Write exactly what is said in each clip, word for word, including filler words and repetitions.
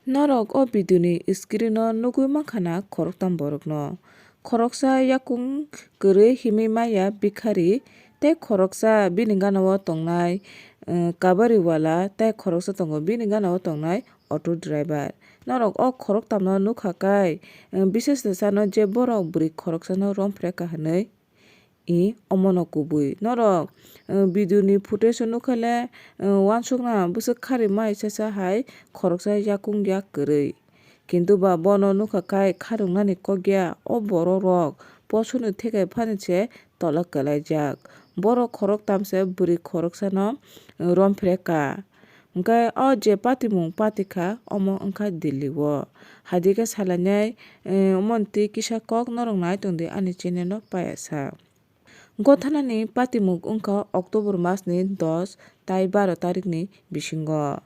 Norok o video ni screen o nugwi mankha na khoroktham borokno. Khoroksa yakung kwrwi himwi maya bikhari, tei khoroksa bini gana o tongnai, eh, kabari wala, tei khoroksa tongo bini gana o tongnai auto driver. Norok o khoroktham no nukha kai, eh, bises sano je borok bwrwi khoroksa no romphre ka hinwi. I omono kubui. Norok, eh, video ni footage o nukha le, eh, uansukna bwswk kharwi mai chacha hai khoroksa yakung yak kwrwi. Kintu ba bono nukha kai kharwngnani kok ya, o borok rok posoni thekai phani se tola kwlaijak. Borok khoroktham se bwrwi khoroksano, eh, romphre ka. Hwnkhe o je patimung patikha omo wngkha Delhi o. Haidikhe salainai, eh, omo twi kisa kok norok nai tongdi ani channel o payasa. Gothanani patimung wngkha October masni dos tai baro tarikni bisingo.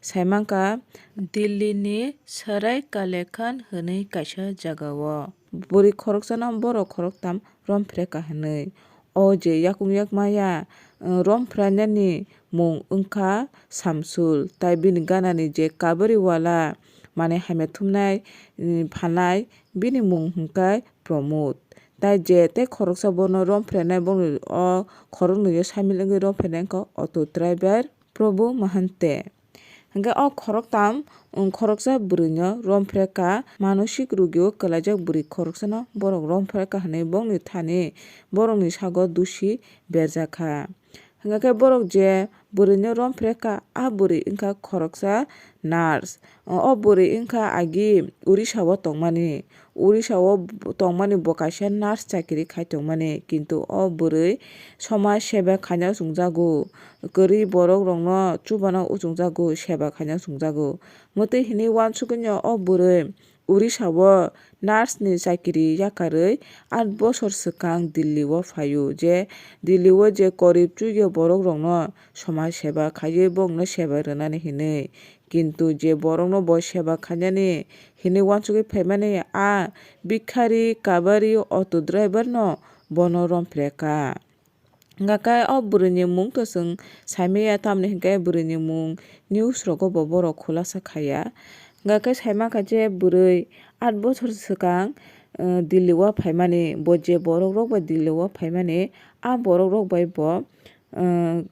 Saimankha Delhi ni Sarai Kale Khan hwnwi kaisa jagao. Bwrwi khoroksano borok khoroktham romphre ka hinwi. O je yakung yakmaya, eh, romphrainani mung wngkha Samsul, tai bini ganani je kabari wala, mane hamya thumnai, eh, phalnai, bini mung hwnkhe Pramod. Tai je tei khoroksa bono romphrenai, bongni o khoroknwi o samil wngwi romphrenai wngkha auto driver Prabhu Mahante. Hwnkhe o khoroktham, um, khoroksa bwrwino romphre ka, manosik rugio kwlaijak bwrwi khoroksano borok romphre ka hwnwi bongni thani borokni sago dusi berjak kha. Hwnkhe borok je bwrwino romphre ka, a bwrwi wngkha khoroksa nurse. O bwrwi wngkha agi Orissa o tongmani. Orissa o tongmani bo kaisa nurse chakiri khai tongmani, kintu o bwrwi somaj seba khaina chwngjago, kwrwi borok rokno chubana chwngjago, seba khaina chwngjago. Mwtwi hinwi uansukgwi no o bwrwi Orissa o nurse ni chakiri yakarwi aat bosor swkang Delhi o phaio, je Delhi o je korib chukya borok rokno somaj seba khaiwi bongno seba rwnani hinwi. Kintu je borokno bo seba khainani hinwi uansugwi phaimani, a bikhari, kabari, auto driver no bono romphre ka. Hwnkhe o bwrwini mung to chwng saimaya, tamni hwnkhe bwrwini mung news rogo bo borok khulasa khaiya. Hwnkhe saimankha je bwrwi aat bosor swkang, eh, Delhi o phaimani, bo je borok rok bai Delhi o phaimani, a borok rok bai bo, eh,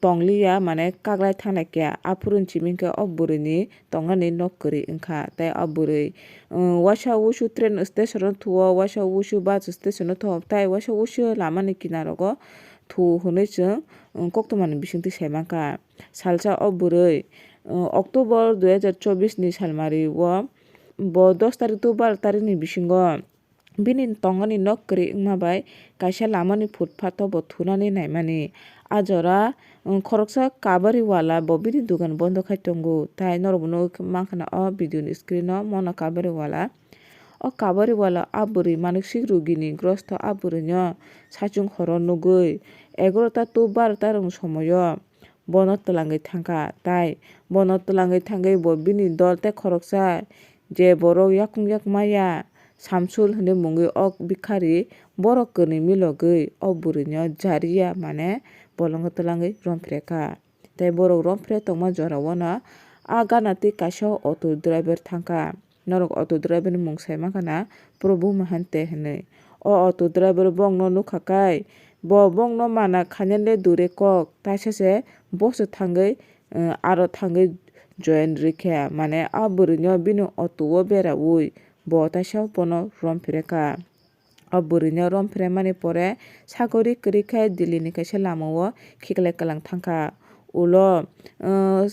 tongliya, mane kaglai thanglai khe, aphuru simi khe o bwrwini tongnani nok kwrwi wngkha. Tei o bwrwi, eh, waisa wusu train station o thuo, waisa wusu bus station o thuo, tei waisa wusu lamani kinarogo thuo hwnwi chwng, eh, koktwmani bisingtwi saimankha. Salsa o bwrwi, eh, October dui hajar chobbish ni salmari o bo dos tarik to baro tarikni bisingo bini tongani nok kwrwi wngma bai kaisa lamani footpath o bo thunani naimani. A jora, um, khoroksa kabari wala bo bini dugan bondo khai tongo, tai norok bo nugwi mankha na o video ni screen o mono kabari wala. O kabari wala a bwrwi manosik rugini grosto a bwrwino saichung horo nugwi egarota to barota rwng somoio bono twlangwi thangkha, tai bono twlangwi thangwi bo bini dol tei khoroksa je borok yakung yakmaya Samsul hwnwi mungwi o bikhari borok kwnwi milogwi o bwrwino jariya, mane bolongo twlangwi romphre kha. Tei borok romphre tongma jorao no a gana tei kaisa auto driver thangkha. Norok auto driver ni mung sai mankha na Prabhu Mahante hinwi. O auto driver bongno nukha kai, bo bongno mana khainani dure kok taisa se boso thangwi, eh, aro thangwi join rikha, mane a bwrwino bini auto o beraui bo taisa bono romphre kha. O bwrwino romphre mani pore sagori kwrwi khe Delhi ni kaisa lama o khiklai kwlang thangkha. Ulo, eh,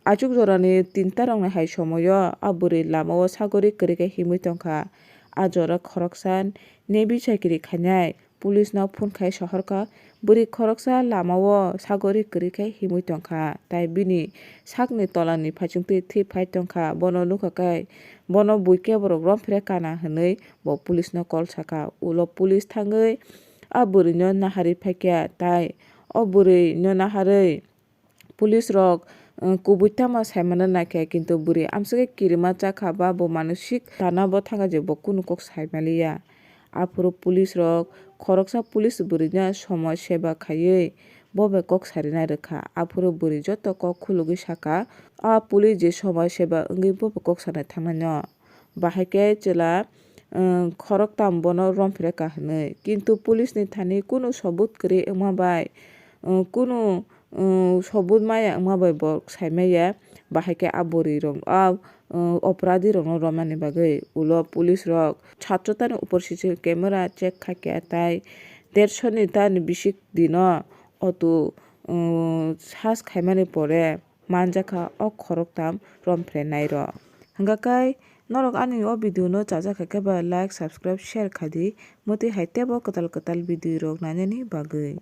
achuk jorani tinta rokni hai somoio a bwrwi lama o sagori kwrwi khe himwi tongkha. A jora khoroksa nebi chakiri khainai police no phone khai sohorkha, bwrwi khoroksa lama o sagori kwrwi khe himwi tongkha, tai bini sakni tolani phaichung twi thwi phai tongkha. Bono nukha khe bono bui khe borok romphre kana hinwi bo police no call sakha. Ulo police thangwi a bwrwino naharwi phaikha, tai o bwrwino naharwi police rok, eh, kubui tamo saimano naikha, kintu bwrwi amswkhe kirima chakha ba bo manosik tanabo thangkha je bo kunu kok saimaliya. Aphuru police rok khoroksa police bwrwino somo seba khaiwi Bo bai kok sarinai rwkha. Aphuru bwrwi joto kok khulugwi sakha, "A police je somaj seva wngwi bo bai kok sanai thangnaino. Bahai khe chwla, um, khoroktam bono romphre kha," hwnwi. Kintu police ni thani kunu sobut kwrwi wngma bai, um, kunu, um, sobut maya wngma bai bo saimaya. Bahai khe a bwrwi rok, a, um, oporadi rokno romnani bagwi ulo police rok satro tani upor C C camera check kha khe, tai dershoni tani bisik dino auto, um, search khaimani pore manjakha o khoroktam romphrenai rok. Hwnkha khe norok ani o video no chajak kha khe ba like, subscribe, share kha di, mwtwi hai teibo kwtal kwtal video rok nainani bagwi.